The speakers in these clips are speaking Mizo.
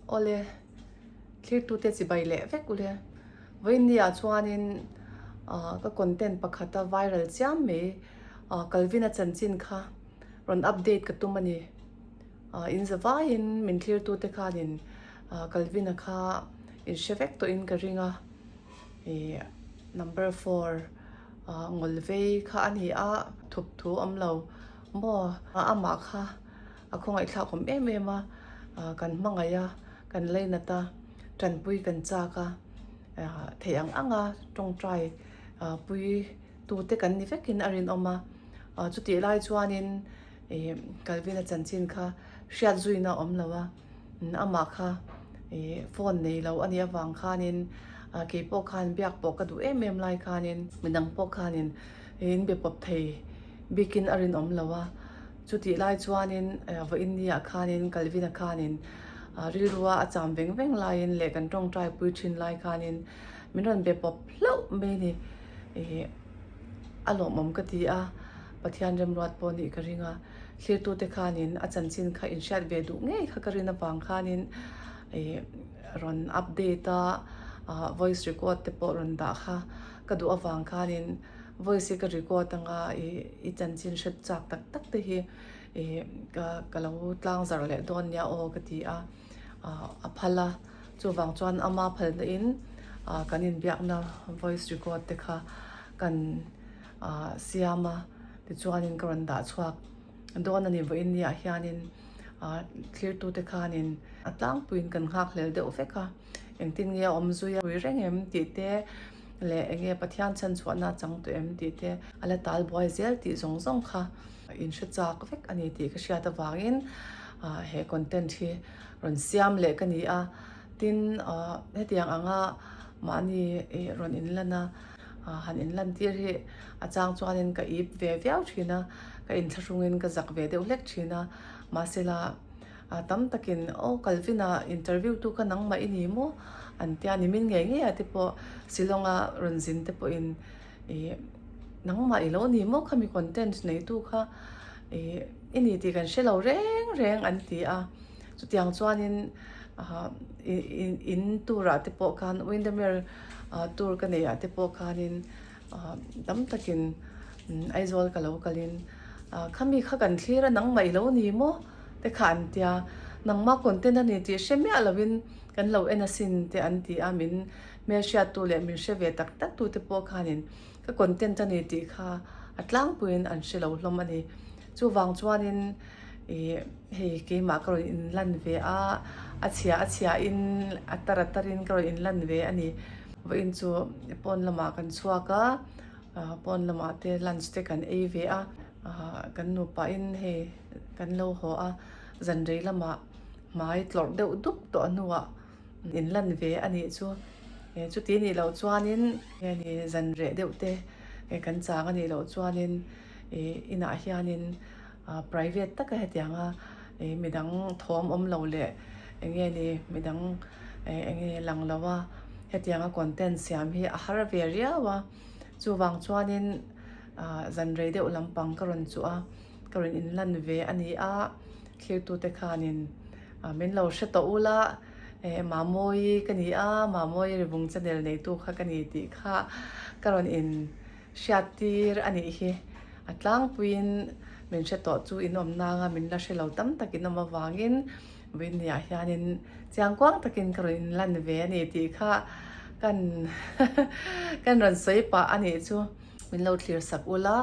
Awle, thlirtute chibai leh vek ule. Vawiinni-ah chuanin ka content pakhata viral chiam mai Calvin-a chanchin kha rawn update ka tum a ni. In zavaiin min thlirtute khanin Calvin-a kha in hre vek tawhin ka ring a. Number four ngawlvei kha a ni a, thup thu awm lo maw amah kha. A khawngaihthlak awm em em a, kan hmangaih a, kan lainat a, tanpui kan chak a, theih ang ang a tawngtai pui tute kan ni vekin a rinawm a. Chutih lai chuanin ih Calvin-a chanchin kha hriat zuina a awm lo a, amah kha ih phone nei lo a nih avang khanin keipawh khan biak pawh ka duh em em lai khanin midang pawh khanin in be pawp thei bikin a rinawm lo a. Chutih lai chuanin vawiin niah khanin Calvin-a khanin rilrua a cham veng veng laiin leh kan tawngtai pui thin lai khanin min rawn be pawp hlauh mai a ni. Ih a lawmawm ka ti a, Pathian remruat pawh nih ka ring a, thlirtute khanin a chanchin kha inhriat ve duh ngei kha ka rin avang khanin ih rawn update a, voice record te pawh rawn dah kha ka duh avang khanin Voice hi ka record anga ih i chanchin hre chak tak tak te hi ih ka ka lo tlang zarh leh dawn nia aw ka ti a, ah a phal a, chuvang chuan ama phalna in ah kan inbiakna voice record te kha kan ah siam a, tichuanin ka rawn dah chhuak dawn a ni vawiin niah hianin ah thlirtute khanin a tlangpuiin kan nghakhlel deuh vek a, engtin nge a awm zui a pui reng em tih te. leh eng nge Pathian chhanchhuahna a chang tawh em tih te a la tal buai zel tih zawng zawng kha in hre chak vek a ni tih ka hriat avangin he content hi rawn siam leh ka ni a. Tin, hetiang anga mahni rawn inlan a, han inlan tir hi a chang chuanin ka ip ve viau thin a, ka inthlahrungin ka zak ve deuh hlek thin a, mahsela, A tam takin, Aw Calvin-a interview tu kha nangmah i ni maw? an tia nimin ngei ngei ah te pawh Shillong-a rawn zin te pawhin ih nangmah i lo ni maw khami content neitu kha ih i ni tih kan hre lo reng reng an ti a. Chutiang chuanin ah in tour ah te pawh khan Windermere tour ka neih ah te pawh khanin Tam takin Aizawl ka lo kalin khami kha kan thlir a nangmah i lo ni maw te kha an tia, nangmah content a ni tih hre miah lovin kan lo en asin te an ti a, min hmelhriattu leh min hre ve tak tak tu te pawh khanin ka content a ni tih kha a tlangpuiin an hre lo hlawm a ni. Chuvang chuanin ih hei keimah ka rawn inlan ve a, a chhia a chhiain a tar a tarin ka rawn inlan ve a ni. Vawiin chu pawn lamah kan chhuak a, pawn lamah te lunch te kan ei ve a, kan nupain hei kan lo haw a, zanrei lamah hmai tlawrh deuh dup tawh hnuah inlan ve a nih chu. Chuti nih loh chuanin heni zanreh deuh te kan chang a nih loh chuanin Ih inah hianin private taka hetianga ih midang thawm awm lo leh eng nge ni midang eng nge lang lo a hetianga content siam hi a har ve riau a, chuvang chuanin ah zan rei deuh lampang ka rawn chuh a, ka rawn inlan ve a ni a, thlirtute khanin min lo hre tawh ula eh Mamawii ka ni a, Mamawii Rivung channel neitu kha ka ni tih kha ka rawn in. Hriattir a nih hi. A tlangpuiin min hre tawh chu in awm nanga min la hre lo tam tak in awm avangin Winnie-ah hianin chiangkuang takin ka rawn inlan ve a ni tih kha kan kan rawn sawi pah a nih chu. Min lo thlir sak ula,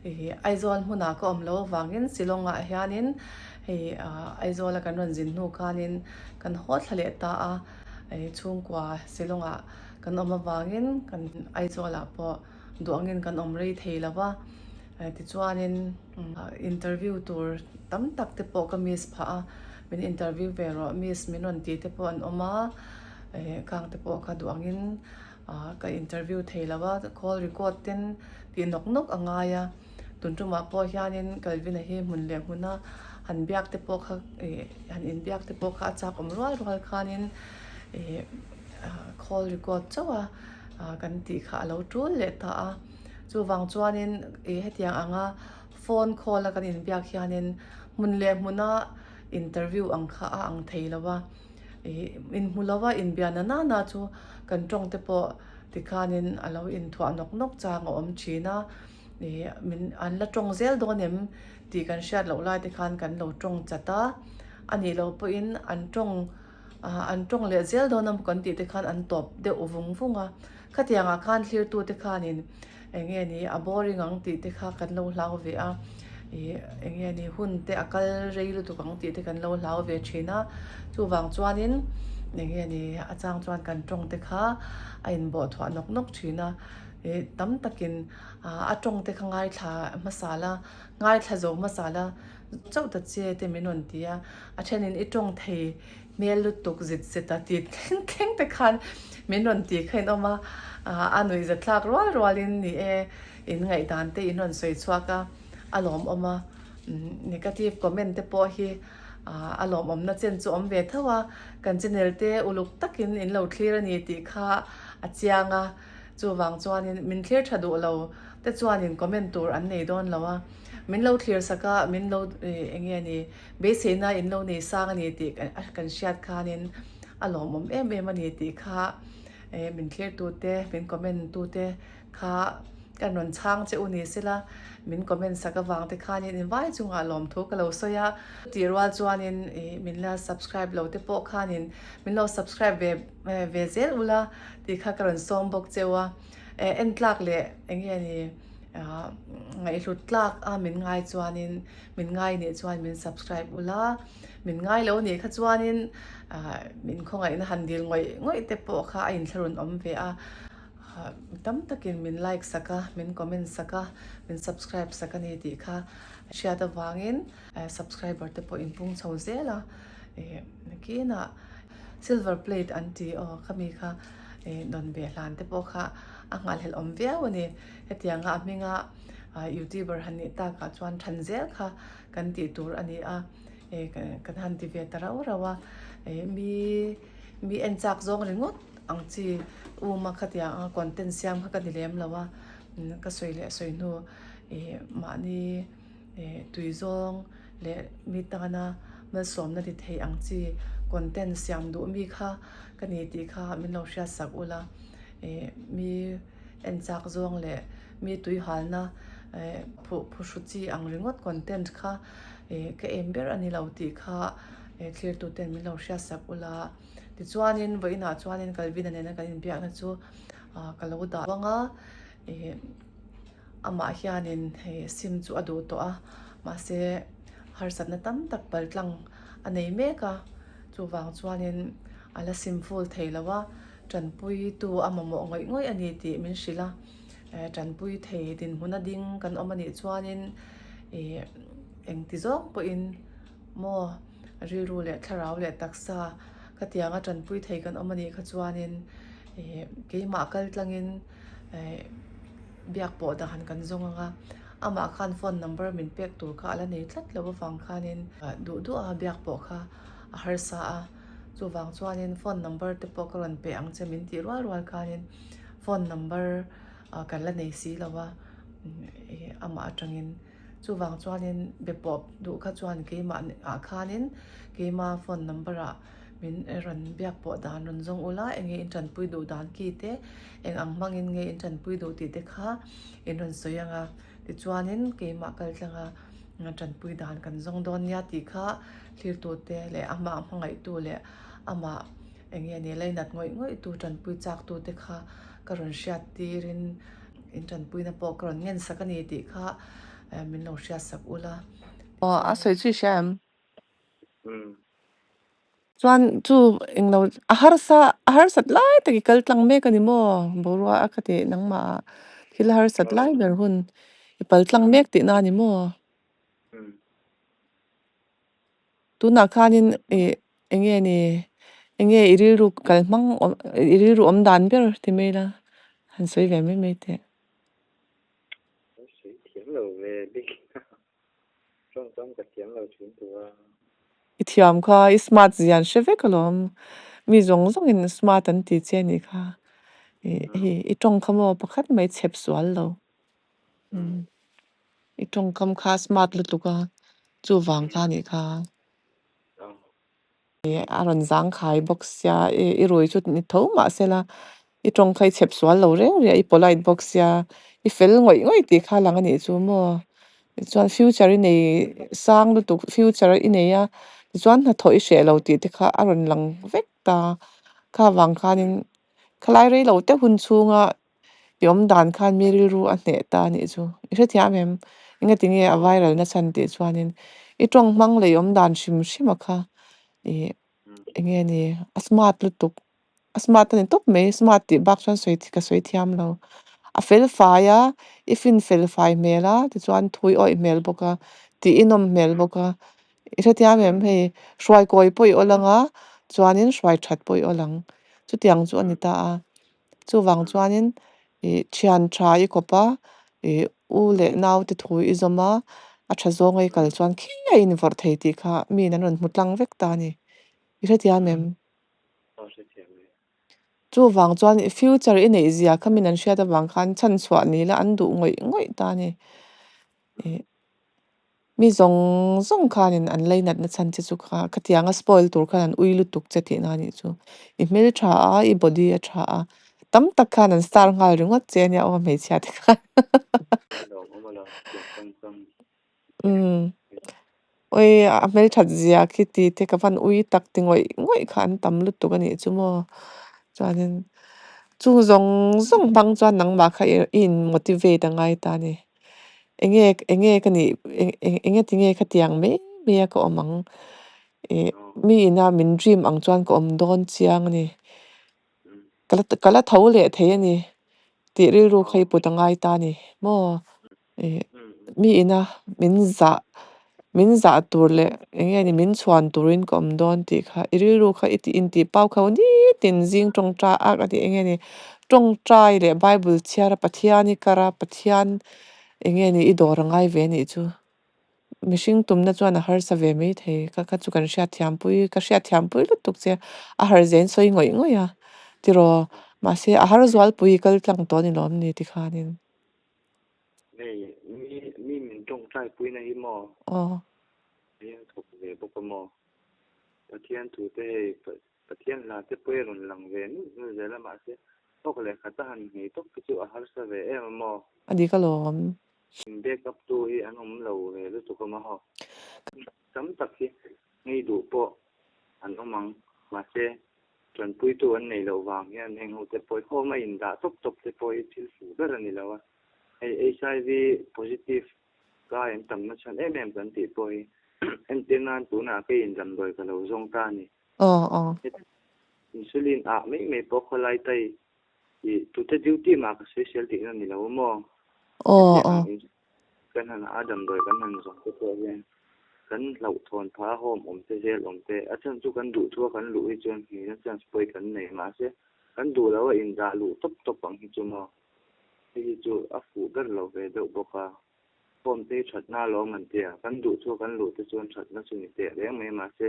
ih Aizawl hmunah ka awm lo avangin Shillong-ah hianin hei Aizawla kan rawn zin hnu khanin kan haw thla leh ta a, chhungkua Shillong-ah Kan awm avangin kan Aizawlah pawh duangin kan awm rei thei lo va, tichuanin interview tur tam tak te pawh ka miss phah a, min interview ve rawh miss min rawn tih te pawh an awm a, khang te pawh kha duangin ka interview thei lo va, call record ten tih nawk nawk a ngai a, tun tumah pawh hianin Calvin-a hi hmun leh hmuna han biak te pawh kha han inbiak te pawh kha a chak awm rual rual khanin ih. Call record chauh a kan tih kha a lo tul leh ta a, chuvang chuanin ih hetiang anga phone call a kan inbiak hianin hmun leh hmuna interview ang kha a ang thei lo a, Ih inhmu lova inbiana nana chu kan tawng te pawh tikhanin a lo inthuah nawk nawk chang a awm thin a. Ih min an la tawng zel dawn em tih kan hriat loh lai te khan kan lo tawng chat a. A nih loh pawhin an tawng an tawng leh zel dawn a maw kan tih te khan an tawp deuh vung vung a. Khatiangah khan thlirtute khanin eng nge ni a boring ang tih te kha kan lo hlau ve a, ih eng nge ni hun te a kal rei lutuk ang tih te kan lo hlau ve thin a, chuvang chuanin eng nge ni a chang chuan kan tawng te kha a inbawh thuah nawk nawk thin a, ih tam takin a tawng te kha ngaithla hmasa la, ngaithla zo hmasa la chauh ta che te min rawn ti a, a thenin i tawng thei Hmel lutuk zit zet a ti thleng thleng te khan min rawn ti kha in awm a, a nuih za thlak rual rual in ni e, in ngaihdan te in rawn sawi chhuak a, a lawmawm a, negative comment te pawh hi a lawmawmna chen chu awm ve tho a, kan channel te uluk takin in lo thlir a ni tih kha a chiang a, chuvang chuanin min thlir tha duh lo te chuanin comment tur an nei dawn lo a, min lo thlir sak a, min lo eng nge ni. Beiseina in lo nei sang a ni tih kan hriat khanin a lawmawm em em a ni tih kha min thlirtute, min comment tute kha kan rawn chhang che u ni sela, min comment sak avang te khanin in vai chungah lawmthu ka lo sawi a. Tih rual chuanin min la subscribe lo te pawh khanin min lo subscribe ve ve zel ula tih kha ka rawn sawm bawk cheu a. En tlak leh eng nge ni ngaihhlut tlak a min ngai chuanin Min ngai nih chuan min subscribe ula, min ngai lo nih kha chuanin min khawngaihna han dil ngawih ngawih te pawh kha a inthlahrun awm ve a. Tam takin min like sak a, min comment sak a, min subscribe sak a ni tih kha hriat avangin subscriber te pawh inpung chho zel a. Nakinah silver plate an ti aw khami kha dawn ve hlan te pawh kha a nghalhelh awm viau a ni. Hetianga a hminga Youtuber han nih takah chuan than zel kha kan tih tur a ni a, kan han ti ve ta rauh rauh a, mi mi en chak zawng ringawt ang chi uma khatiang anga content siam kha ka ni lem lo a, ka sawi leh sawi hnu mahni tui zawng leh mi tana malsawmna ti thei ang chi content siam duh mi kha ka ni tih kha min lo hriat sak ula, mi en chak zawng leh mi tuihalna phuh phuhru chi ang ringawt content kha ka em ber a ni lo tih kha thlirtuten min lo hriat sak ula. Tichuanin vawiinah chuanin Calvin-a nena kan inbiakna chu ka lo dah vang a, amah hianin hei sim chu a duh tawh a, mahse harsatna tam tak paltlang a nei mek a, chuvang chuanin a la sim full thei lo a. Tanpuitu a mamawh ngawih ngawih a ni tih min hrilh a, tanpui thei dinhmuna ding kan awm a nih chuanin ih engti zawng pawhin maw rilru leh thlarau leh taksa khatianga tanpui thei kan awm a nih kha chuanin ih keimah kal tlangin ih biak pawh dan kan zawng ang a, amah khan phone number min pek tur kha a la nei tlat lo avang khanin duh duh a biak pawh kha a harsa a. Chuvang chuanin phone number te pawh ka rawn pe ang che min tih rual rual khanin phone number kan la nei si lo a amah atangin. Chuvang chuanin be pawp duh kha chuan keimah ah khanin keima phone number ah min rawn biak pawh dan rawn zawng ula eng nge in tanpui duh dan ki te eng ang hmangin nge in tanpui duh tih te kha in rawn sawi ang a. Tichuanin keimah kaltlanga tanpui dan kan zawng dawn nia tih kha thlirtute leh amah hmangaihtu leh amah eng nge ni leinat ngawih ngawihtu tanpui chaktute kha ka rawn hriat tirin in tanpuina pawh ka rawn ngen sak a ni tih kha min lo hriat sak ula. Aw a sawi chu i hria em? Chuan chu englo a harsa a harsat lai tak i kal tlang mek a ni maw? Boruak a ka tih nangmah ah thil a harsat lai ber hun i pal tlang mek tihna a ni maw? Tunah khanin ih eng nge ni eng nge i rilru kal hmang awm i rilru awm dan ber ti mai ila han sawi ve mai mai teh. Ka sawi thiam lo ve bik a. Tawngkam ka thiam lo thin tur a. I thiam kha i smart zia an hre vek alawm. Mi zawng zawngin smart an ti che anih kha. I i tawng kha maw pakhat mai chhep sual lo. I tawngkam kha smart lutuk a, chuvang kha anih kha. A rawn zangkhai bawk sia, i rui chu ni tho mah sela i tawng kha i chhep sual lo reng reng a, i polite bawk sia, i fel ngawih ngawih tih kha a lang a nih chu maw. Tichuan future i nei sang lutuk, future i nei a, tichuan hnathawh i hreh lo tih te kha a rawn lang vek ta. Kha vang khanin khalai rei lo te hun chhunga i awm dan khan mi rilru a hneh ta a nih chu. I hrethiam em? Engati nge a viral na chhan tih chuanin i tawng hmang leh i awm dan hrim hrim a kha ih enge ni a smart lutuk, a smart a ni tawp mai, smart tih bak chuan sawi ka sawi thiam lo. A fel fai a, i fin fel fai hmel a, tichuan thu i awih hmel bawk a, tih i nawm hmel bawk a. I hrethiam em hei hruai kawi pawh i awl ang a, chuanin hruai that pawh i awl ang. Chutiang chu a ni ta a. Chuvang chuanin ih thian tha i kawp a, ih u leh nau te thu i zawm a, a tha zawnga i kal chuan khi a invawrh thei tih kha miin an rawn hmu tlang vek ta a ni. I hrethiam em? Chuvang chuan i future i neih zia kha min an hriat avang khan chhanchhuah ni la an duh ngawih ngawih ta a ni. Ih. Mi zawng zawng khanin an leinatna chhan che chu kha khatianga spoil tur khan an ui lutuk che tihna a nih chu. I hmel tha a, i body a tha a, tam tak khan an star nghal ringawt che ania aw hmeichhia te khan. Umm oi a hmel that zia khi ti te ka van ui tak ti ngawih ngawih kha an tam lutuk a nih chu maw. Chuanin chung zawng zawng hmang chuan nangmah kha i in motivate a ngai ta a ni. Enge enge ka nih enge tinge khatiang mai mai a ka awm ang ih mi ina min dream ang chuan ka awm dawn chiang a ni. Ka la ka la tho leh thei a ni tih rilru kha i put a ngai ta a ni maw? Ih mi ina min zah min zah tur leh enge ni min chhuan turin ka awm dawn tih kha i rilru kha i tih intih pau kho nitin zing tawngtai ak a tih enge ni tawngtai leh Bible chhiara Pathian i kar a Pathian enge ni i dawr a ngai ve anih chu mihring tumna chuan a harsa ve mai thei ka kha chu kan hriatthiam pui ka hriatthiam pui lutuk che a har zen sawi ngawih ngawih a tiraw mahse a har zualpui i kal tlang tawh a ni lawm ni tikhanin. Hei mi mi min tawngtai puina hi maw? Aw. Hei a thawk ve bawk a maw? Pathian thu te hei Pathian hla te pawh hi a rawn lang ve nulh nulh zel a mahse thawk leh khat a han nghei tawp te chu a harsa ve em a maw? A dik alawm. In back up tu hi an awm lo ve lutuk a maw? Tam tak hi nghei duh pawh an awm ang mahse Tanpuitu an neih loh vang hian heng ho te pawh hi home a indah tawp tawp te pawh hi thil fuh ber a ni lo a. Hei HIV positive kai an tam na chhan em em kan tih pawh hi entir nan tunah keiin damdawi ka lo zawng ta a ni. Aw aw. Insulin ah mai mai pawh khawlai tai ih tute duty mah ka sawisel tihna a ni lo a maw? Aw Hetiang aw. ang Kan han a damdawi kan han zawng te pawh hian kan hlauhthawn phah a home awm te zel awm te a chhan chu kan duh thu a kan luh hi chuan hmina chance pawi kan nei mahse kan duh lo a indah luh tawp tawp ang hi chu maw hei hi chu a fuh ber lo ve deuh bawk a home te hi thatna alawm an tia kan duh thu a kan luh te chuan thatna chu ni teh reng mai mahse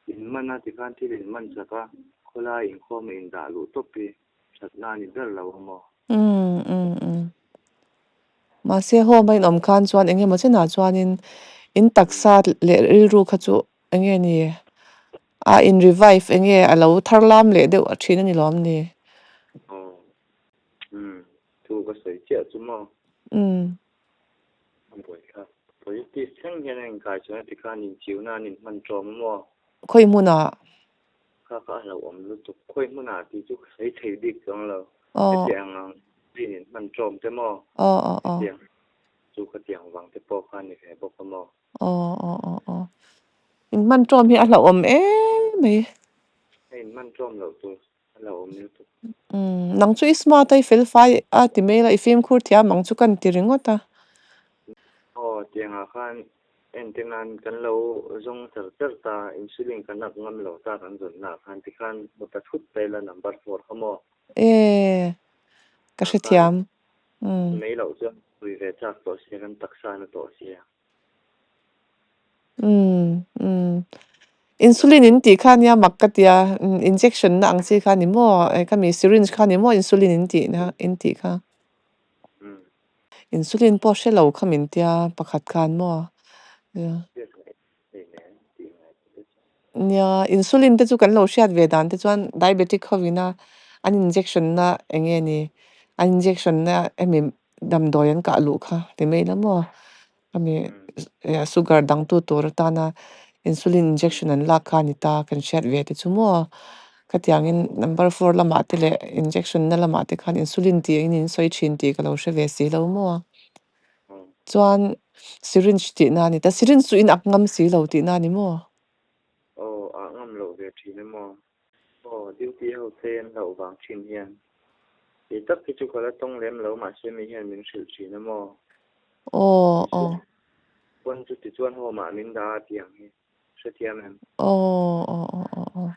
in man a tikhan thil in man chak a khawlai inkhawm a indah luh tawp hi thatna a ni ber lo a maw. Umm umm umm. Mahse home a inawm khan chuan eng emaw chenah chuanin in taksa leh rilru kha chu eng nge ni a in revive eng nge a lo thar lam leh deuh a thin a ni lawm ni. Aw umm thu ka sawi chiah chu maw. Umm. A buai thlak. Positive thleng hian a inkai chuan a tikhan inchiuna an inhman tawm a maw. Khawi hmunah Kha kha a hlauhawm lutuk. Khawi hmunah tih chu ka sawi thei bik chuang lo. Aw. Hetiang ang rin in hman ṭawm te maw? Aw aw aw. Hetiang chu khatiang vang te pawh kha a ni ve bawk a maw? Aw aw aw aw. In hman ṭawm hi a hlauhawm em mai. A in hman ṭawm loh tur a hlauhawm lutuk. Umm nang chu i smart a i fel fai a ti mai la i fimkhur thiam ang chu kan ti ringawt a. Aw tiangah khan Entir nan kan lo zawng char char ta, insulin kan ak ngam lo ta kan zawn na ah khan tikhan hmu ta thut ta ila number four kha maw? E, ka Tah khan hrethiam. Umm. Mai loh chuan pui ve chak tawh sia kan taksa na tawh sia. Umm umm. Insulin in tih kha nia mak ka tia, injection na ang chi kha ni maw? E khami syringe kha ni maw insulin in tih na in tih kha? Umm. Insulin pawh hre lo kha min tia pakhat khan maw? Nia, insulin te chu kan lo hriat ve dan te chuan diabetic hovina an injection na eng nge ni, an injection na hemi damdawi an kah luh kha ti mai ila maw? Hemi sugar dangtu tur atana insulin injection an lak kha a ni ta kan hriat ve te chu maw? Khatiangin number four lamah te leh injection na lamah te khan insulin tih in sawi thin tih ka lo hre ve si lo maw? Chuan syringe tihna a ni ta, syringe chu in ak ngam si lo tihna a ni maw? Aw, ah ngam loh ve thin e maw? Aw, duty ho te an hlauh vang thin hian. Kei tak hi chu ka la tawng lem lo mahse mi hian min hrilh thin a maw? Aw, aw. Pawn chu tichuan home ah min dah a tih ang hi. Hrethiam em? Aw, aw, aw, aw, aw.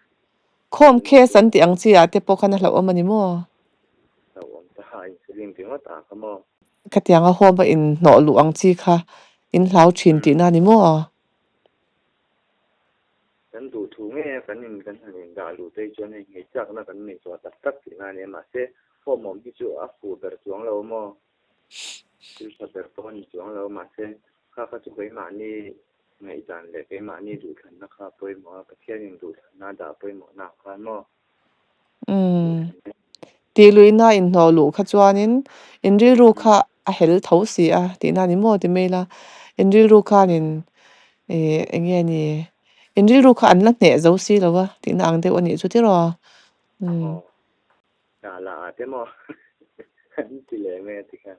Khawm case an tih ang chi ah te pawh khan a hlauhawm a ni maw? Hlauhawm ta ha, insulin ringawt ah kha maw? Khatianga home a inhnawh luh ang chi kha in hlau thin tihna a ni maw? Kan duh thu ngei a kan in kan han indah luh te hi chuan hei ngeichakna kan nei tawh tak tak tihna a ni a, mahse home awm hi chu a fuh ber chuang lo maw? Thil tha ber pawh a ni chuang lo, mahse kha kha chu keimahni ngaihdan leh keimahni duhthlanna kha a pawimawh a, Pathianin duhthlanna a dah pawimawhna ah khan maw? Umm. Tih luihna inhnawh luh kha chuanin in rilru kha a hel tho si a tihna a ni maw ti mai la, in rilru khanin ih eng nge ni, in rilru kha an la hneh zo si lo a tihna ang deuh a nih chu tiraw? Umm. Hna la ah te maw an ti leh mai a ti kha.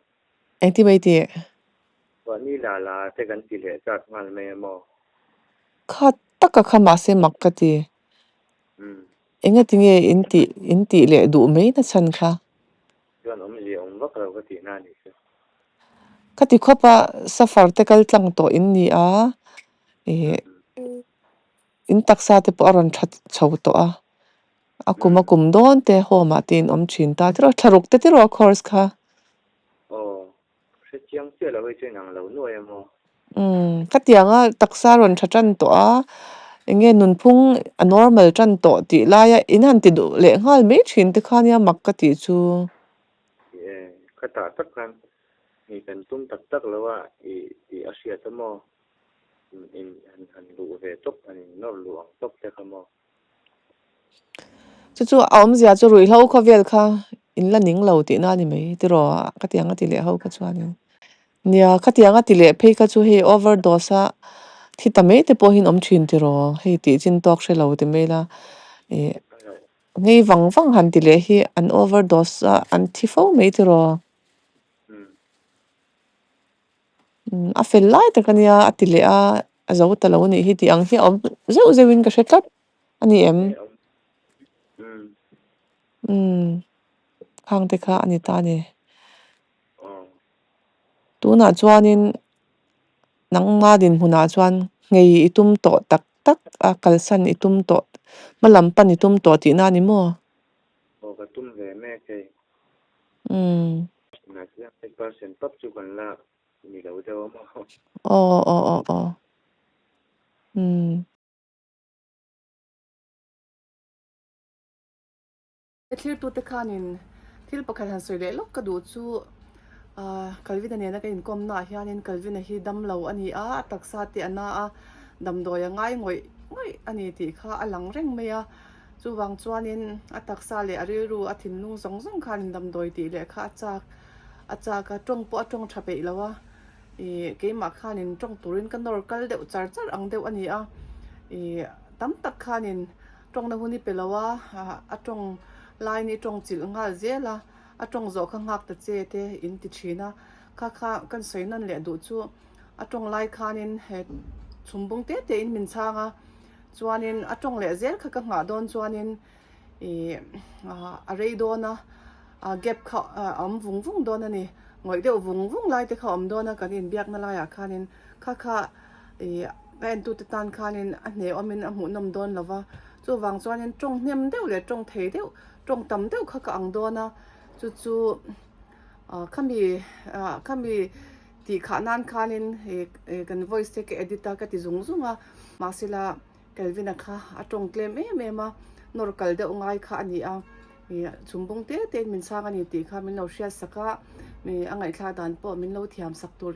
Engti mai tih? Mahni la la ah te kan ti leh chak nghal mai a maw? Kha taka kha mahse mak ka ti. Engati nge in tih in tih leh duh mai na chhan kha? Chuan awmzia awm vak lo ka tih na ni chu. Ka ti khawp a, safar te kal tlang tawh in ni a, ih in taksa te pawh a rawn tha chho tawh a. A kum a kum dawn te home ah te in awm thin ta tiraw thlaruk te tiraw a course kha. Aw, hre chiang chiah lo hei chu inang lo nuai a maw? Umm, khatianga taksa rawn tha tan tawh a, enge nunphung a normal tan tawh tih laia in han ti duh leh nghal mai thin te kha nia mak ka tih chu. Ti e, khatah tak khan mi kan tum tak tak lo a i tih a hriat a maw? In han han luh ve tawp, han in nawr luh ang tawp te kha maw? Chu chu a awmzia chu ruihhlo khawvel kha in la ning lo tihna a ni mai tiraw khatiang a ti leh ho kha chuanin. Nia khatiang a ti leh phei kha chu hei overdose a thi ta mai te pawh hi an awm thin tiraw hei tih chin tawk hre lo ti mai ila ih ngei vang vang han ti leh hi an overdose a an thi fo mai tiraw. A fel lai tak a nia a ti leh a, a zo ta lo a nih hi tih ang hi a awm zeuh zeuh in ka hre tlat a ni em? Umm khang te kha a ni ta a ni. Tunah chuanin nangma dinhmunah chuan nghei i tum tawh tak tak a, kalsan i tum tawh, hma lam pan i tum tawh tihna a ni maw? Aw ka tum ve mek hei. Umm. Mahse 100% pap chu kan la ni lo deuh a maw? Aw aw aw aw. Umm. Thlirtute khanin thil pakhat han sawi leh lawk ka duh chu Calvin-a nena ka inkawmna ah hianin Calvin-a hi damlo a ni a, a taksa te a na a, damdawi a ngai ngawih ngawih a ni tih kha a lang reng mai a. Chuvang chuanin a taksa leh a rilru a thinlung zawng zawng khanin damdawi tih leh kha a chak a chak a, tawng pawh a tawng tha peih lo a, ih keimah khanin tawng turin ka nawr kal deuh char char ang deuh a ni a, ih tam tak khanin tawngna hun i pe lo a, a tawng lain i tawng chilh nghal zel a, a tawng zawh kha nghak ta che te in ti thin a, kha kha kan sawi nawn leh duh chu a tawng lai khanin he chhumbung te te in min chhang a. Chuanin a tawng leh zel kha ka nghah dawn chuanin ih a rei dawn a, a gap kha a awm vung vung dawn a ni. Ngawih deuh vung vung lai te kha a awm dawn a kan inbiakna laiah khanin kha kha ih a entute tan khanin a hne awmin a hmuhnawm dawn lo va. Chuvang chuanin tawng hnem deuh leh tawng thei deuh, tawng tam deuh kha ka ang dawn a, chu chu khami khami Tih khah nan khanin kan voice te ka edit a ka ti zung zung a, mahsela Kelvin-a kha a tawng tlem em em a, nawr kal deuh ngai kha a ni a, chhumbung te tein min chhang a ni tih kha min lo hriat sak a, a ngaihthlak dan pawh min lo thiam sak tur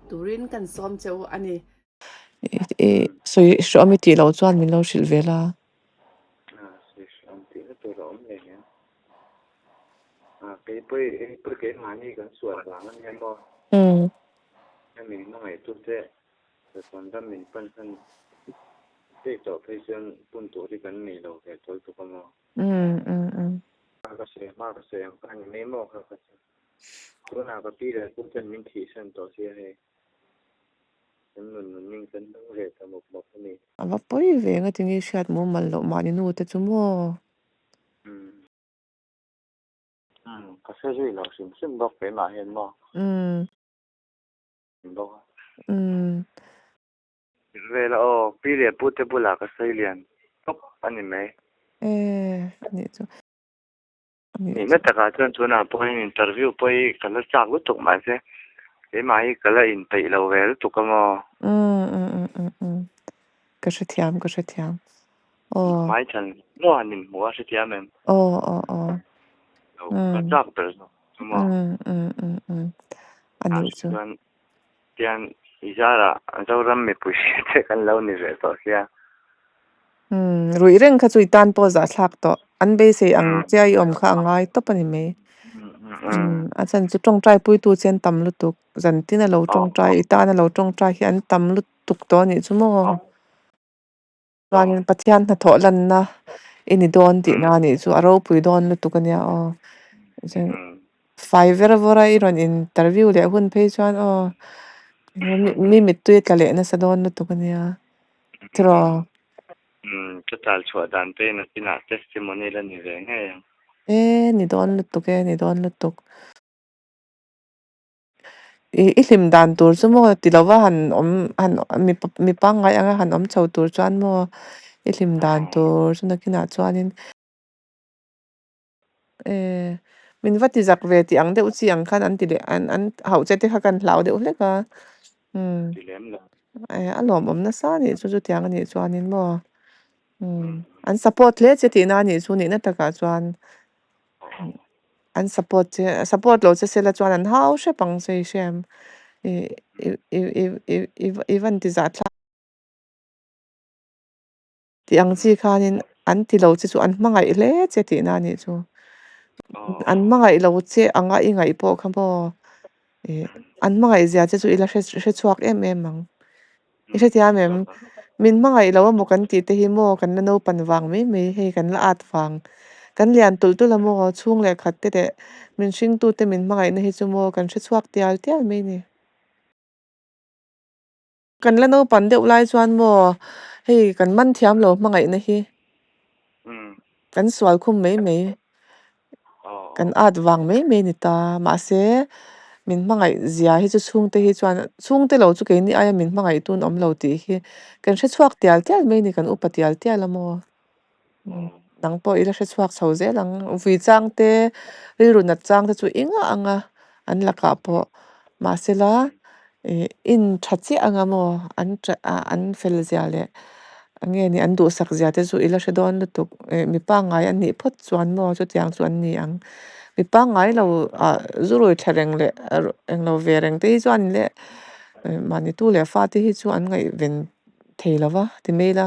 turin kan sawm che u a ni. I sawi hreawm i tih loh chuan min lo hrilh ve la. Sawi hreawm tihna tur a awm hle nia. Kei pawh hei pawh keimahni kan sual vang a nia maw? Hemi hmangaihtute Chatuan ram min pan hman daih tawh phei chuan pun tur hi kan nei lo ve tawl tuk a maw? Ka sawi hma ka sawi ang kha a ni mai maw kha ka chu. Tunah ka pi leh pu ten min thihsan tawh sia hei. Kan nun nun ning kan hmang ve ta mawp mawp a ni. A va pawi ve nga tinge hriat mumal loh mahni nu te chu maw? Ka hre zui lo hrim hrim bawk keimah hian maw? Bawk a. Vela aw, pi leh pu te bulah ka sawi lian tawp a ni mai. E, anih chu. Anih Nihna chu. takah chuan tunah pawhin interview pawh hi ka la chak lutuk mahse keimah hi ka la inpeih lo ve lutuk a maw? Ka hrethiam, ka hrethiam. Aw. Hmaichhan maw han inhmuh a hrethiam em? Aw, aw, aw. Lo, ka chak ber zawk chu maw? Anih chu. Chuan tian i zarah Zoram mipui hriat te kan lo ni ve tawh sia. Ruih reng kha chu i tan pawh zahthlak tawh. An beisei ang che a i awm kha a ngai tawp a ni mai. A chhan chu tawngtai puitu che an tam lutuk. Zantin a lo tawngtai, i tan a lo tawngtai hi an tam lutuk tawh a nih chu maw? Chuanin Pathian hnathawh lanna i ni dawn tihna a nih chu a ropui dawn lutuk a nia aw. Chuan fai ver vawra i rawn interview leh hun phei chuan aw mi mittui a tla leh nasa dawn lutuk a nia. Tiraw? Ka tal chhuah dan te in a kinah testimony la ni ve ngei ang. E ni dawn lutuk e, ni dawn lutuk. I i hlim dan tur chu maw ti lova han awm han mi mi pangngai anga han awm chho tur chuan maw i hlim dan tur chu nakinah chuanin e min va ti zak ve tih ang deuh chi ang khan an ti leh an an hauh che te kha kan hlau deuh hlek a umm e a lawmawm nasa a nih chu chutiang a nih chuanin maw umm an support hle che tihna a nih chu nihna takah chuan. An support che support lo che sela chuan an hau hrep ang che i hriam i i i i i i van ti zah thlak tih ang chi khanin an ti lo che chu an hmangaih hle che tihna a nih chu an hmangaih lo che anga i ngaih pawh kha maw i an hmangaih zia che chu i la hre hre chhuak em em ang. I hrethiam em? Min hmangaih lo amaw kan tih te hi maw kan la naupan vang mai mai hei kan la at vang. Kan lian tulh tulh a maw chhung leh khat te leh min hringtu te min hmangaihna hi chu maw kan hre chhuak tial tial mai ni. Kan la naupan deuh lai chuan maw hei kan man thiam lo hmangaihna hi kan sual khum mai mai. Kan at vang mai mai ni ta. Mahse, min hmangaih zia hi chu chhungte hi chuan chhungte lo chu keini aia min hmangaih tun awm lo tih hi kan hre chhuak tial tial mai ni, kan upa tial tial a maw? Nang pawh i la hre chhuak chho zel ang. Vui chang te, rilru nat chang te chu i ngah ang a, an lakah pawh. Mahsela, ih in tha chiah ang a maw? An an fel zia leh Nge ni an duhsak zia te chu i la hre dawn lutuk. Eh mi pangngai an nih phawt chuan maw chutiang chu an ni ang. Mi pangngai lo ah zu rui thla reng leh englo ve reng te hi chuan leh mahni tu leh fa te hi chu an ngaihven thei lo va ti mai ila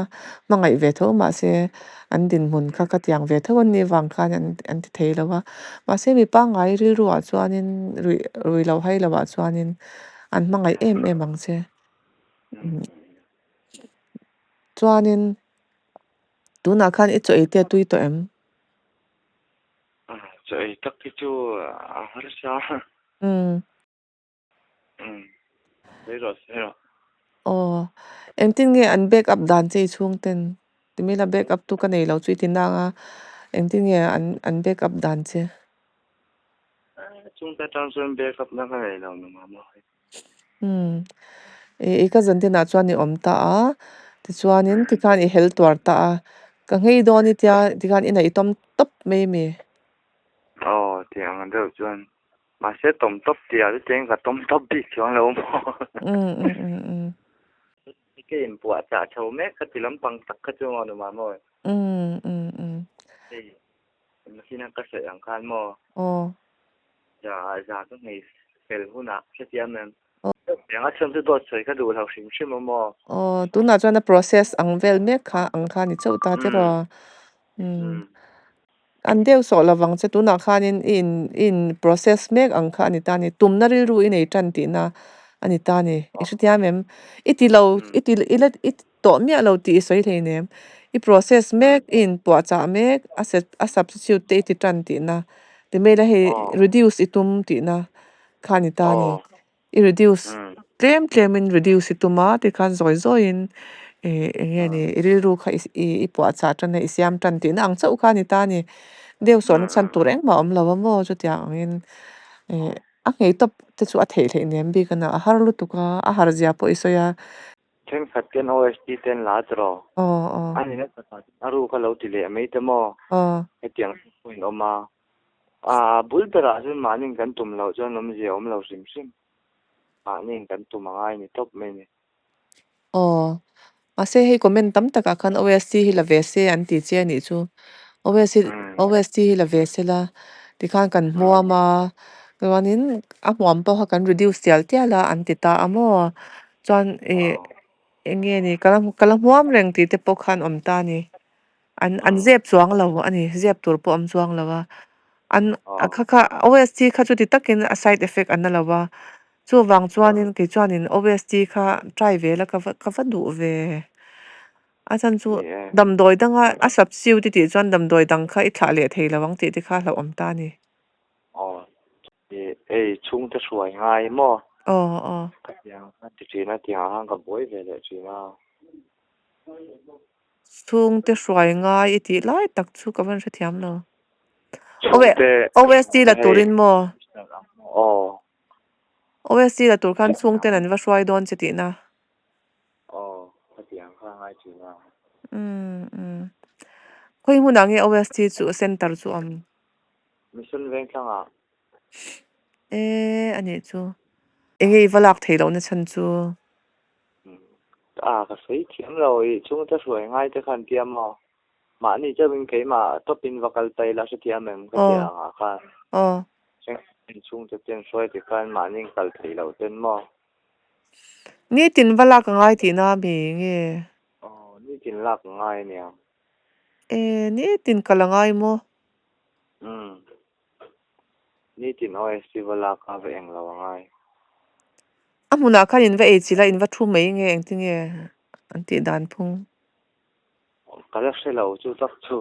hmangaih ve tho mahse an dinhmun kha khatiang ve tho an nih vang khan an an ti thei lo va. Mahse mi pangngai rilru ah chuanin rui rui lo hai lo ah chuanin an hmangaih em em ang che. Chuanin tunah khan i chaw ei te a tui tawh em? Chaw ei tak hi chu a harsa. Sawi rawh, sawi rawh. Aw, engtin nge an back up dan che i chhung ten? Timila back up tu ka nei lo chu i ti nang a, engtin nge an an back up dan che? Chhungte atang chuan back up na ka nei lo ni maw? Umm. I i ka zantinah chuan i awm ta a, tichuanin tikhan i hel tuar ta a, ka nghei dawn i tia tikhan inah i tawm tawp mai ami? Aw, tih ang deuh chuan mahse tawm tawp tih ah chutiang ka tawm tawp bik chuang lo maw? Umm umm umm umm. Ka inpuah chah chho mek kha ti lampang tak kha chu maw numa maw? Umm umm umm. Hei, mahse ka sawi ang khan maw? Aw. Za za ka nghei fel hunah hrethiam em? Eng a chhan chu dawt sawi ka duh lo hrim hrim a maw? Aw, tunah chuan a process ang vel mek kha ang kha ni chauh ta tiraw? Umm. An deuh sawh lovang che tunah khanin i in i in process mek ang kha a ni ta a ni. Tumna rilru i nei tan tihna a ni ta a ni. I hrethiam em? I ti lo i ti i la i ti tawh miah lo tih i sawi hleinem. I process mek i inpuahchah mek a set a substitute te i ti tan tihna. Ti mai la hei reduce i tum tihna kha a ni ta a ni. I reduce tlem tlemin reduce i tum a tikhan zawi zawiin ih eng nge ni i rilru kha i i puahchah tan a i siam tan tihna ang chauh kha a ni ta a ni. Deuh sawhna chhan tur engmah a awm lo a maw chutiang angin ih a nghei tawp te chu a theih hleih nem bik a na a har lutuk a a har zia pawh i sawi a. Thenkhat ten OST ten la tiraw? Aw aw. A nina takah chuan a ruk a lo ti leh mai te maw? Aw. Hetiang pawhin awm a. A bul berah chuan mahniin kan tum loh chuan awmzia a awm lo hrim hrim. Mahniin kan tum a ngai ni tawp mai ni. Aw. Mahse hei comment tam takah khan OST hi la ve se an ti che a nih chu. OST OST hi la ve se la tikhan kan hmuam a, chuanin a hmuam pawh kha kan reduce tial tial a an ti ta a maw. Chuan ih eng nge ni ka la ka la hmuam reng tih te pawh khan awm ta a ni. An an zep chuang lo a ni, zep tur pawh awm chuang lo a. An a kha kha OST kha chuti takin a side effect a na lo a, chuvang chuanin kei chuanin OST kha try ve la ka va ka va duh ve. A chhan chu damdawi danga a substitute i tih chuan damdawi dang kha i thlah leh thei lo ang tih te kha hlauhawm ta a ni. Aw, ei chhungte hruai ngai maw? Aw aw. Ka tiang khan ti thin a, tiang ah khan ka buai ve leh thin a. Chhungte hruai ngai i tih lai tak chu ka van hrethiam lo. Chhungte OST la turin maw? Aw. OST la tur khan chhungten an va hruai dawn che tihna. Aw, khatiang kha ngai thin a. Umm umm. Khawi hmunah nge OST chu center chu awm? Mission Vengthlangah. E anih chu. Enge i va lak theih lohna chhan chu? A ka sawi thiam lo i chhungte hruai ngai te khan tia maw? Mahni chauhin keimah tawpin va kal ta ila hrethiam em ka tia angah khan. Chhungte ten hruai ti khan mahni kal theih loh ten maw? Nitin va lak a ngai tihna mi nge? Aw nitin lak a ngai ania. E nitin kal a ngai maw? Umm. Nitin OST va lak a va eng lo a ngai. A hmunah khan in va ei chilh a, in va thu mai nge engtin nge an tih dan phung? Ka la hre lo chu tak chu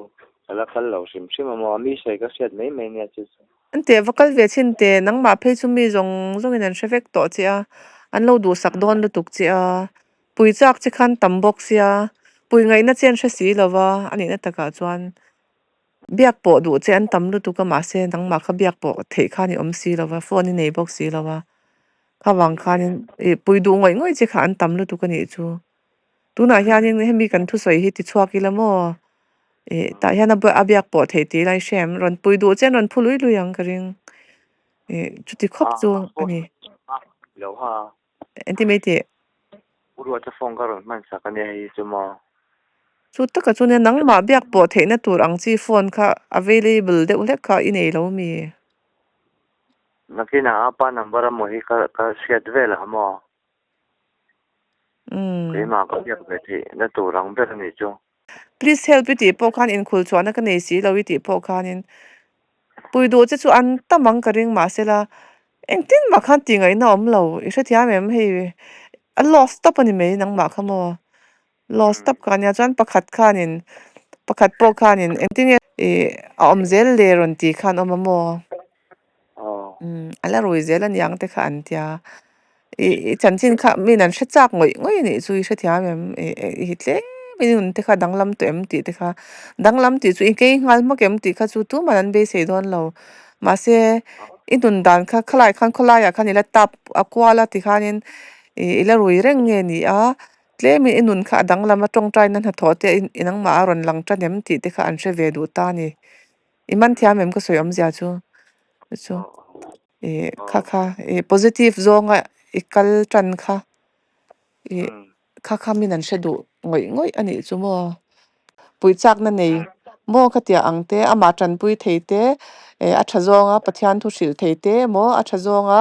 ka la kal lo hrim hrim a maw, mi sawi ka hriat mai mai nia chu chu. An teh va kal ve chhin teh, nangmah phei chu mi zawng zawngin an hre vek tawh che a, an lo duhsak dawn lutuk che a, pui chak che khan tam bawk sia, pui ngaihna che an hre si lo va, a nihna takah chuan Biak pawh duh che an tam lutuk a mahse nangmah kha biak pawh theih khan i awm si lo va, phone i nei bawk si lo va, kha vang khanin ih pui duh ngawih ngawih che kha an tam lutuk a nih chu. Tunah hianin hemi kan thusawi hi ti chhuak ila maw? Ih tah hian a a biak pawh theih tih lai hre em? Rawn pui duh che an rawn phu lui lui ang ka ring. Ih chuti khawp chu a ni. Engtin mai tih? U Ruata phone ka rawn hman sak a nia hei chu maw? Chu taka chu nia nangmah biak pawh theihna tur ang chi phone kha available deuh hlek kha i nei lo mi? Nakinah a pa number a maw hi ka ka hriat vel ah maw? Umm. Keimah ka biak ve theih na tur ang ber a nih chu. Please help i tih pawh khan inkhul chhuahna ka nei si lo i tih pawh khanin pui duh che chu an tam ang ka ring mahsela engtin mah khan tih ngaihna awm lo i hrethiam em hei a lost tawp a ni mai nangmah kha maw lost tawp kha ania chuan pakhat khanin pakhat pawh khanin engtin nge ih a awm zel le rawn tih khan awm a maw. A la rui zel aniang te kha an tia. I chanchin kha min an hre chak ngawih ngawih a nih chu i hrethiam em? I tlem in hun te kha danglam tawh em tih te kha. Danglam tih chu i kei nghal hmak em tih kha chu tumah an beisei dawn lo. Mahse i nun dan kha khalai khan khawlaiah khan i la tap a kual a tikhanin i la rui reng nge ni a. Tlemin i nun kha a danglam a tawngtaina hnathawh te i nangmah a rawn lang tan em tih te kha an hre ve duh ta a ni. I man thiam em ka sawi awmzia chu chu ih kha kha ih positive zawnga i kal tan kha ih kha kha min an hre duh ngawih ngawih a nih chu maw puihchakna nei. Maw khatia ang te, amah tanpui thei te, a tha zawnga Pathian thu hrilh thei te emaw a tha zawnga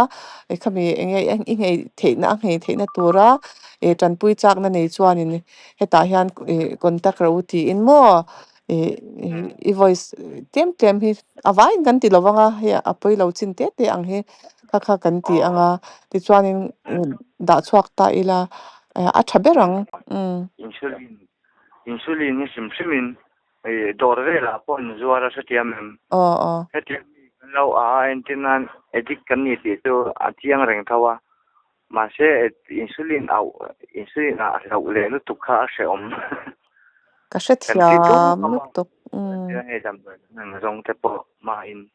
khami eng nge i nghei theihna a nghei theihna tura tanpui chakna nei chuanin hetah hian contact rawh u tiin maw i voice tlem tlem hi a vaiin kan ti lo vang a, hei a pawi lo chin te te ang hi kha kha kan ti ang a, tichuanin dah chhuak ta ila a tha ber ang. Insulin Insulin hi hrim hrimin dawr velah pawh an zuar a hrethiam em? Aw aw. Hetiang mi kan lo a entir nan addict kan ni tih chu a chiang reng tho a, mahse insulin auh insulin ah hlauh leh lutuk kha a hrehawm. Ka Kan ti tum hrethiam khawp a, lutuk. hetiang hei damdawi kan han zawng te pawh mahin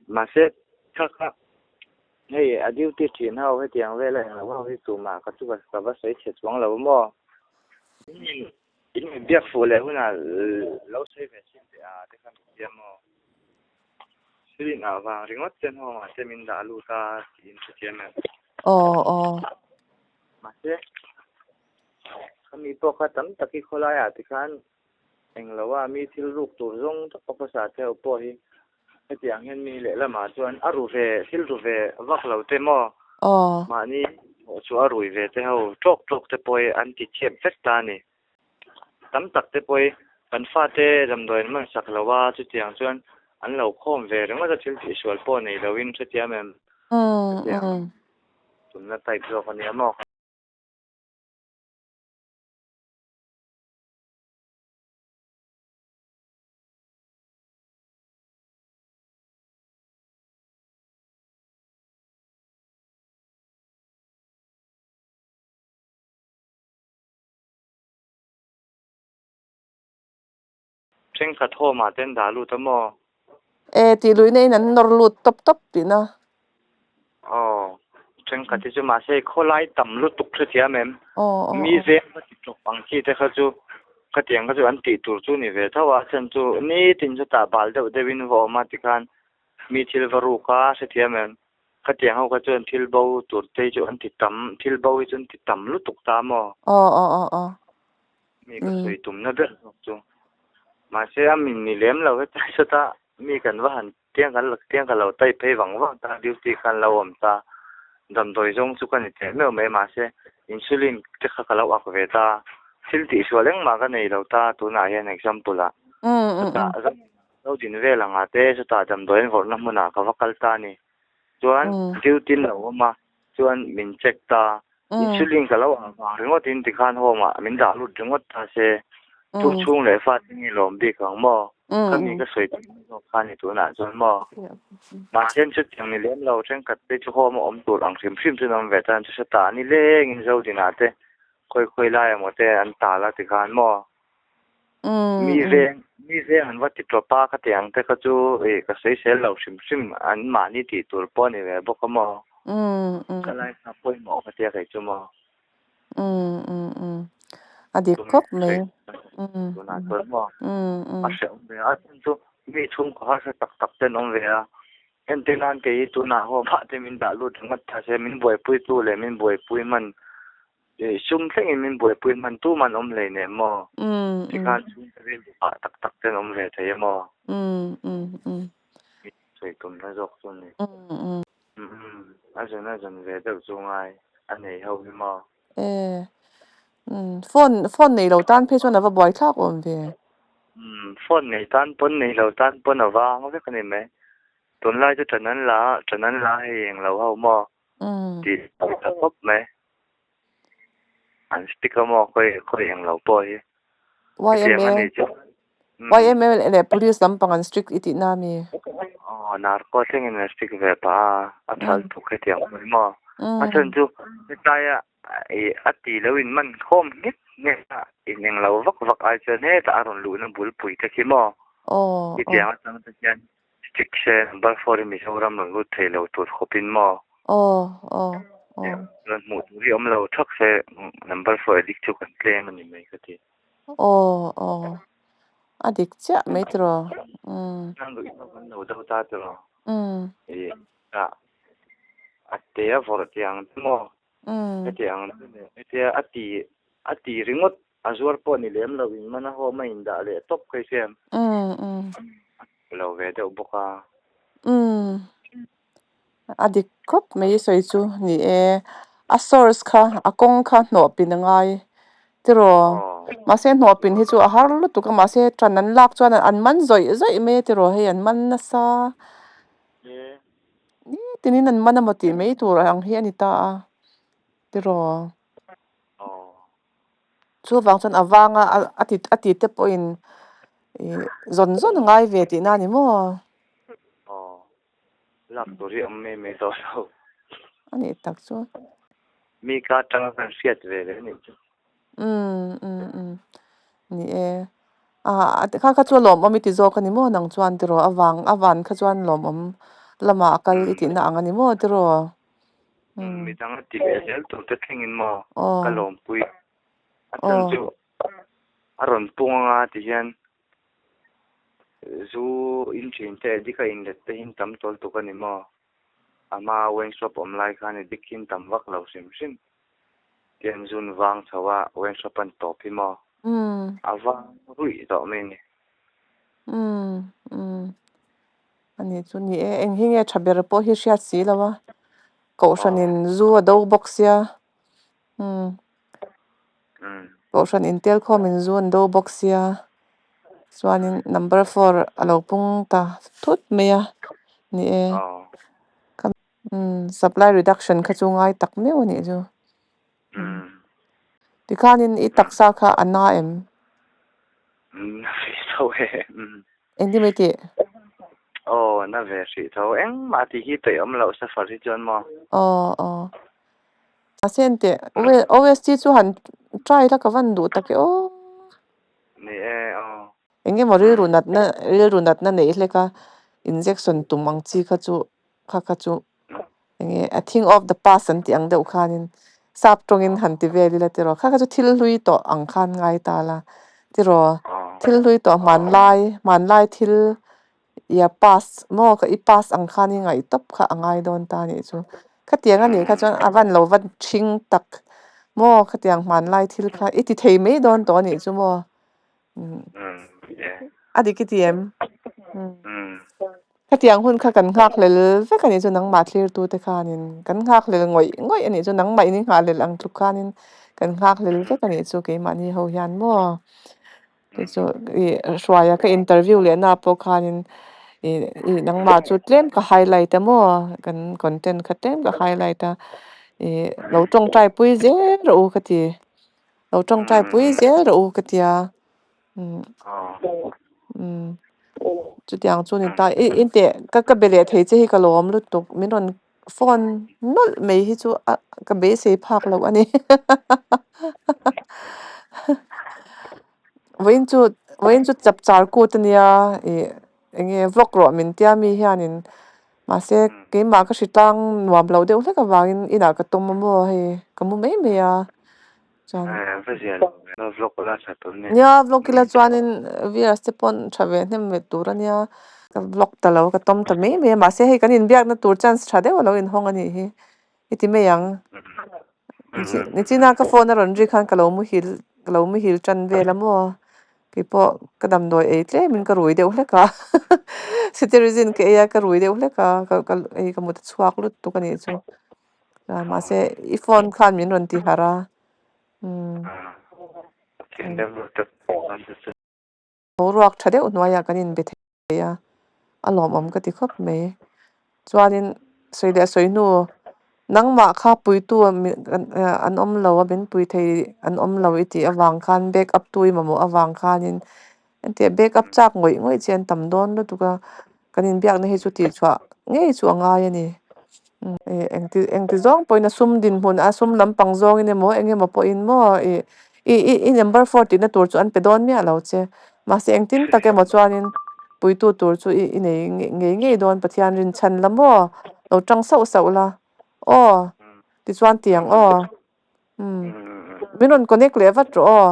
mahse kha kha Hei a duty thin ho hetiang vel a englo ho hi tumah ka chu ka va sawi chhe chuang lo maw? In in biak fuh leh hunah lo sawi ve chin teh a te khan ka tia maw? Thil ah vang ringawt ten ho mahse min dah lut a tiin ka tia mai. Aw aw. Mahse khami pawh kha tam tak hi khawlaiah tikhan Englo a, mi thil ruk tur zawng tak officer te ho pawh hi hetiang hian mi lehlamah chuan a ru ve, thil ru ve vak lo te maw? Aw. Mahni pawh chu a rui ve te ho tawk tawk te pawh hi an ti chep vek ta a ni. Tam tak te pawh hi kan fate damdawi an hman sak lo a, chutiang chuan an lo khawm ve ringawt a thil tihsual pawh nei loin hrethiam em? Hetiang tumna type zawk a nia maw? Thenkhat home ah ten dah lut a maw? E tih luihna in an nawr lut tawp tawp tihna. Aw, thenkhat hi chu mahse khawlai tam lutuk hrethiam em? Aw aw Mi aw. veng va ti tawp ang chi te kha chu khatiang kha chu an tih tur chu ni ve tho a, chhan chu nitin chutah bal deuh deuhin va awm a tikhan mi thil va ruk a hrethiam em? Khatiang ho kha chuan thil bo tur te hi chu an ti tam, thil bo hi chu an ti tam lutuk ta maw? Aw aw aw aw. Mi ka sawi tumna ber zawk chu. Mahse a min ni lem lo hetlai sawta mi kan va han tiang kan tiang ka lo type phei vang vang ta duty khan lo awm ta damdawi zawng chu ka ni teh meuh mai mahse insulin te kha ka lo ak ve ta thil tihsual engmah ka nei lo ta tunah hian example ah chutah zo din vel anga te chutah damdawi an vawrhna hmunah ka va kal ta a ni chuan duty an lo awm a chuan min check ta insulin ka lo ang vang ringawt in tikhan home ah min dah lut ringawt ta se tu chhung leh fa te nge lawm bik ang maw khami ka sawi tak zawk kha ni tunah chuan maw mahse chutiang ni lem lo thenkhat te chu home a awm tur ang hrim hrim chuan awm ve tan chu hre ta ni leng in Zodina te khawi khawi lai emaw te an tal a tikhan maw Mi veng mi veng an va ti tawp a khatiang te kha chu ih ka sawisel lo hrim hrim an mahni tih tur pawh a ni ve bawk a maw ka lai kha pawimawh ka tia kei chu maw. A dik khawp mai. Tunah chuan maw a hrehawm ve a chhan chu mi chhungkaw harsa tak tak te an awm ve a entir nan kei hi tunah ho mah te min dah lut ringawt ta se min buaipuitu leh min buaipui hman Sum thlengin min buaipui hman tu man awm hlei nen maw? Tikhan chhungte rilru hah tak tak ten awm ve thei e maw? Sawi tumna zawk chu ni. A zun a zun ve deuh chu ngai a nei ho hi maw? Phone phone nei lo tan phei chuan a va buai thlak awm ve. Phone nei tan pawn nei lo tan pawn a vang vek a ni mai. Tunlai chu ṭan an la a, ṭan an la hei englo ho maw? Tih a tha khawp mai. An stick a maw khawi khawi eng lo pawh hi. Hetiang a YMA nih chu. YMA leh police lampang an strict i tih na mi? Aw narco thlengin an strict ve pah a, a thal tuk hetiang pawh hi maw. A chhan chu hetaia ih a tih lo in man khawm nghet nghet a, in eng lo vak vak ai chuan hetah a rawn luhna bulpui te khi maw. Hetiang atang te hian Stick se number four hi Mizoram rawn lut thei lo tur khawpin maw? Aw aw aw. Chuan hmuh tur hi awm lo thak se number four addict chu kan tlem a ni mai ka ti. Aw aw. A dik chiah mai tiraw. Umm. Chuan ruih pawh kan lo do ta tiraw. Umm. Ih a a te a vawrh tih ang te maw? Umm. Heti ang te leh hetia a ti a ti ringawt. A zuar pawh ni lem lo in mana home a indah leh tawp kha i hriam. Lo ve deuh bawk a. A dik khawp mai i sawi chu ni e. A source kha a kawng kha hnawh pin a ngai tiraw? Mahse hnawh pin hi chu a har lutuk a mahse tan an lak chuan an man zawih zawih mai a tiraw hei an man nasa. Nitinin an man emaw tih mai tur ang hi a ni ta a tiraw? Chuvang chuan a vanga a ti a ti te pawhin ih zawn zawn a ngai ve tihna a ni maw? Aw, lak tur hi awm mai mai tawh lo. A nih tak chu. Mi ka atanga kan hriat ve leh a nih chu. Umm umm umm ni e. Ah kha kha chu a lawmawm i ti zawk a ni maw nang chuan tiraw a vang a van kha chuan lawmawm lamah a kal i tihna ang a ni maw tiraw? Midang a ti leh zel tur te thlengin maw ka lawmpui. A chhan chu a rawn pung anga ti hian zu in thin te addict a inlet te hi tam tawl tuk a ni maw? A hma workshop awm lai khan addict hi tam vak lo hrim hrim. Tian zun vang chho a workshop an tawp hi maw? A vang ruih tawh mai a ni. A nih chu ni e, eng hi nge tha ber pawh hi hriat si lo a, Kohhranin zu a do bawk sia, umm Kohhran intel khawmin zu an do bawk sia, chuanin number four a lo pung ta thut mai a ni e, umm supply reduction kha chu ngai tak meuh a nih chu. Tikhanin i taksa kha a na em? Na ve tho e. Engtin mai tih? Aw, na ve hrih tho. Engmah tih hi peih awm loh safar hi chuan maw? Aw, aw. Mahse enteh, OST chu han try la ka van duh tak e aw. Ni e, aw. Eng emaw rilru natna, rilru natna neih hlek a injection tum ang chi kha chu, kha kha chu enge a thing of the past an tih ang deuh khanin sap tawngin han ti vel ila tiraw kha kha chu thil hlui tawh ang khan ngai ta la tiraw thil hlui tawh hmanlai hmanlai thil ia past maw ka i past ang khan i ngaih tawp kha a ngai dawn ta anih chu khatiang anih kha chuan a van lo va ṭhing tak maw khatiang hmanlai thil kha i ti thei mai dawn tawh anih chu maw. A dik i ti em? Khatiang hun kha kan nghakhlel vek a nih chu nangmah thlirtute khanin kan nghakhlel ngawih ngawih a nih chu nangmah in i nghahhlel ang tluk khanin kan nghakhlel vek a nih chu keimahni ho hian maw chu chu ih hruaia ka interview leh na pawh khanin ih ih nangmah chu tlem ka highlight a maw kan content kha tlem ka highlight a ih lo tawngtai pui zel rawh u ka ti. Lo tawngtai pui zel rawh u ka tia. Chutiang chu ni ta. I inteh ka ka be leh thei che hi ka lawm lutuk. Min rawn phone nawlh mai hi chu a ka beisei phak loh a ni. Vawiin chu vawiin chu chapchar kut a nia ih eng nge vlog rawh min tia mi hianin mahse keimah ka hri tlang nuam lo deuh hlek avangin inah ka tawm a maw hei ka mu mai mai a chuan nia vlog ila chuanin viewers te pawh tha ve hnem ve tur a nia ka vlog ta lo ka tawm ta mai mai a mahse hei kan inbiakna tur chance tha deuh a lo inhawng a nih hi. I ti mai ang. Nichina ka phone a rawn ri khan ka lo muhil ka lo muhil tan vel a maw? Keipawh ka damdawi ei tlemin ka rui deuh hlek a. Cetirizine ka ei a ka rui deuh hlek a ka ka ei ka mut a chhuak lut tuk a nih chu. Mahse i phone khan min rawn ti harh a. Umm. Boruak tha deuh hnuaiah kan inbe thei a, a lawmawm ka ti khawp mai. Chuanin sawi leh sawi hnu nangmah kha puitu an awm lo a, min pui thei an awm lo i tih avang khan back up tu i mamawh avang khanin entir back up chak ngawih ngawih che an tam dawn lutuk a, kan inbiakna hi chu tihchhuah ngei chu a ngai a ni. Engti engti zawng pawhin a sum dinhmun a sum lampang zawngin emaw eng emaw pawhin maw ih i i i number four tihna tur chu an pe dawn miah lo che mahse engtin tak emaw chuanin puitu tur chu i i nei ngei ngei dawn Pathian rinchhan la maw lo tang sauh sauh la aw tichuan tiang aw umm min rawn connect leh vat rawh aw.